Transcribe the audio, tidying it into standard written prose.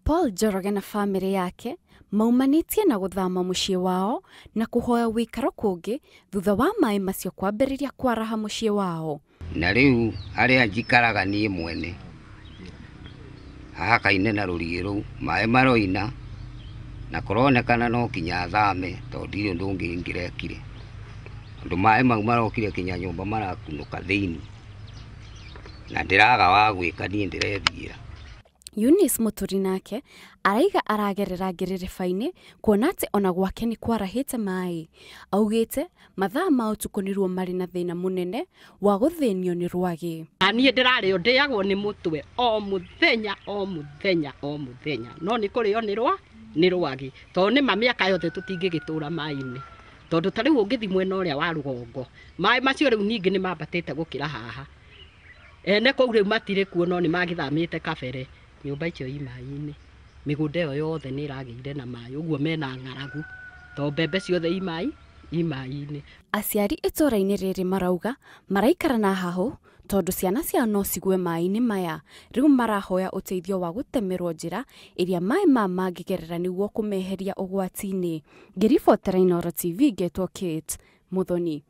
Paul Njoroge na bamĩrĩ yake maumanĩtie na gũthama mũciĩ wao na kũhoya ũikaro kũngĩ thutha wa maĩ macio kwambĩrĩria kwaraha mũciĩ wao. Na rĩu harĩa njikaraga niĩ mwene hahakaine na rũriĩ rũu, maĩ maroina na kũronekana no kinya thame tondũ ndirĩ ũndũ ũngĩ ingĩrekire, tondũ maĩ mau marokire kinya nyũmba marakunũka thĩinĩ na ndĩraga wa gwĩka, niĩ ndĩrethiĩra. Eunice Mũturi nake araiga aragerera ngĩrĩrĩba-inĩ kuona atĩ ona gwake nĩ kwarahĩte maĩ. Augĩte mathaa ma ũtukũ nĩruo marĩ na thĩna mũnene wa gũthĩnio nĩ rwagĩ. Niĩ ndĩrarĩo ndĩagwo nĩ mũtwe o mũthenya o mũthenya o mũthenya, no nĩ kũrĩo nĩ rwagĩ, tondũ nĩ ma mĩaka yothe tũtingĩgĩtũra maĩ-inĩ, tondũ ta rĩu ũngĩthiĩ mwena ũrĩa wa rũgongo maĩ macio rĩu ningĩ nĩ mambatĩte gũkĩra haha. Ene kũu rĩu matirĩ kuo, no nĩ magĩthamĩte kabere. Nyũmba icio i maĩ-inĩ, mĩgũnda ĩyo yothe nĩ ĩragĩire na maĩ, ũguo mena ng'aragu tondũ mbembe ciothe i maĩ-inĩ. Aciari itũũra-inĩ rĩrĩ marauga maraikara na hahũ tondũ ciana ciao no cigwe maĩ-inĩ maya. Rĩu marahoya ũteithio wa gũtemerwo njĩra ĩrĩa maĩ ma mangĩgerera nĩguo kũmeheria ũgwati-inĩ. Ngĩribotera Inooro TV ngetwo Kate Muthoni.